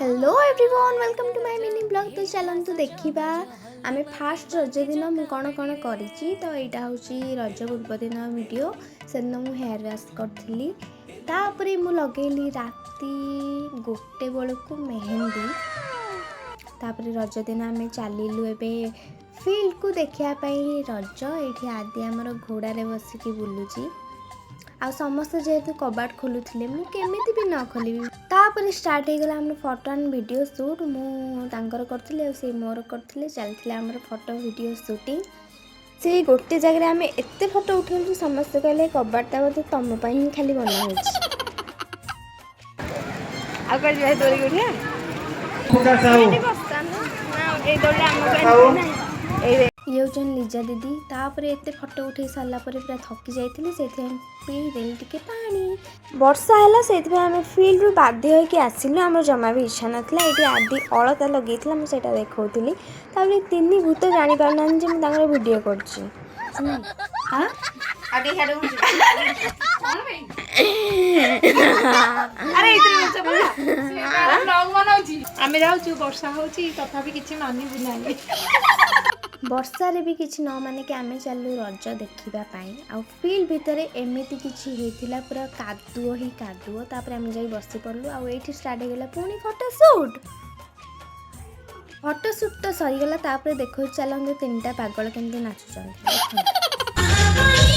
Hello everyone, welcome to my mini vlog। ତ ଚାଲନ୍ତୁ ଦେଖିବା ଆମେ ଫାଷ୍ଟ ରଜ ଦିନ ମୁଁ କ'ଣ କ'ଣ କରିଛି। ତ ଏଇଟା ହେଉଛି ରଜ ପୂର୍ବ ଦିନ ଭିଡ଼ିଓ। ସେଦିନ ମୁଁ ହେୟାର୍ ୱାଶ୍ କରିଥିଲି। ତାପରେ ମୁଁ ଲଗେଇଲି ରାତି 1 ବେଳକୁ ମେହେନ୍ଦି। ତାପରେ ରଜ ଦିନ ଆମେ ଚାଲିଲୁ ଏବେ ଫିଲ୍ଡକୁ ଦେଖିବା ପାଇଁ ରଜ। ଏଇଠି ଆଦି ଆମର ଘୋଡ଼ାରେ ବସିକି ବୁଲୁଛି। ଆଉ ସମସ୍ତେ ଯେହେତୁ କବାଟ ଖୋଲୁଥିଲେ, ମୁଁ କେମିତି ବି ନ ଖୋଲିବି? ତାପରେ ଷ୍ଟାର୍ଟ ହେଇଗଲା ଆମର ଫଟୋ ଆଣ୍ଡ ଭିଡ଼ିଓ ସୁଟ୍। ମୁଁ ତାଙ୍କର କରିଥିଲି ଆଉ ସେ ମୋର କରିଥିଲେ। ଚାଲିଥିଲା ଆମର ଫଟୋ ଭିଡ଼ିଓ ସୁଟିଂ। ସେଇ ଗୋଟେ ଜାଗାରେ ଆମେ ଏତେ ଫଟୋ ଉଠେଇଲୁ, ସମସ୍ତେ କହିଲେ କବାଟଟା ବୋଧେ ତମ ପାଇଁ ହିଁ ଖାଲି ବନା ହେଇଛି। ଆଉ କୁଆଡ଼େ ଯିବା? ଦୋଳି ଉଠିବା। ସାହୁ। ଏଇ ଦୋଳିଟା ଆମ ପାଇଁ ନାହିଁ। ଏଇ ଇଏ ହେଉଛନ୍ତି ଲିଜା ଦିଦି। ତାପରେ ଏତେ ଫଟୋ ଉଠେଇ ସାରିଲା ପରେ ପୁରା ଥକି ଯାଇଥିଲି, ସେଇଥିପାଇଁ ପିଇଦେଲି ଟିକେ ପାଣି। ବର୍ଷା ହେଲା, ସେଇଥିପାଇଁ ଆମେ ଫିଲ୍ଡରୁ ବାଧ୍ୟ ହୋଇକି ଆସିଲୁ। ଆମର ଜମା ବି ଇଚ୍ଛା ନଥିଲା। ଏଇଠି ଆଦି ଅଳତା ଲଗେଇଥିଲା, ମୁଁ ସେଇଟା ଦେଖାଉଥିଲି। ତାପରେ ତିନି ଭୂତ ଜାଣିପାରୁନାହାନ୍ତି ଯେ ମୁଁ ତାଙ୍କର ଭିଡ଼ିଓ କରୁଛି। ହଁ। ଆଉ ଟିକେ ସିଆଡ଼େ ଉଠୁ। କଣ ପାଇଁ? ଆରେ, ଏଇଥିରେ ବସ ପରା। ବ୍ଲଗ ବନାଉଛି। ଆମେ ଯାଉଛୁ, ବର୍ଷା ହଉଛି, ତଥାପି କିଛି ମାନିବୁ ନାହିଁ। ବର୍ଷାରେ ବି କିଛି ନ ମାନିକି ଆମେ ଚାଲିଲୁ ରଜ ଦେଖିବା ପାଇଁ। ଆଉ ଫିଲ୍ଡ ଭିତରେ ଏମିତି କିଛି ହେଇଥିଲା, ପୁରା କାଦୁଅ ହିଁ କାଦୁଅ। ତାପରେ ଆମେ ଯାଇ ବସି ପଡ଼ିଲୁ ଆଉ ଏଇଠି ଷ୍ଟାର୍ଟ ହେଇଗଲା ପୁଣି ଫଟୋ ସୁଟ୍। ଫଟୋ ସୁଟ୍ ତ ସରିଗଲା। ତାପରେ ଦେଖାଉଛି, ଚାଲନ୍ତୁ, ତିନିଟା ପାଗଳ କେମିତି ନାଚୁଛନ୍ତି ଦେଖନ୍ତୁ।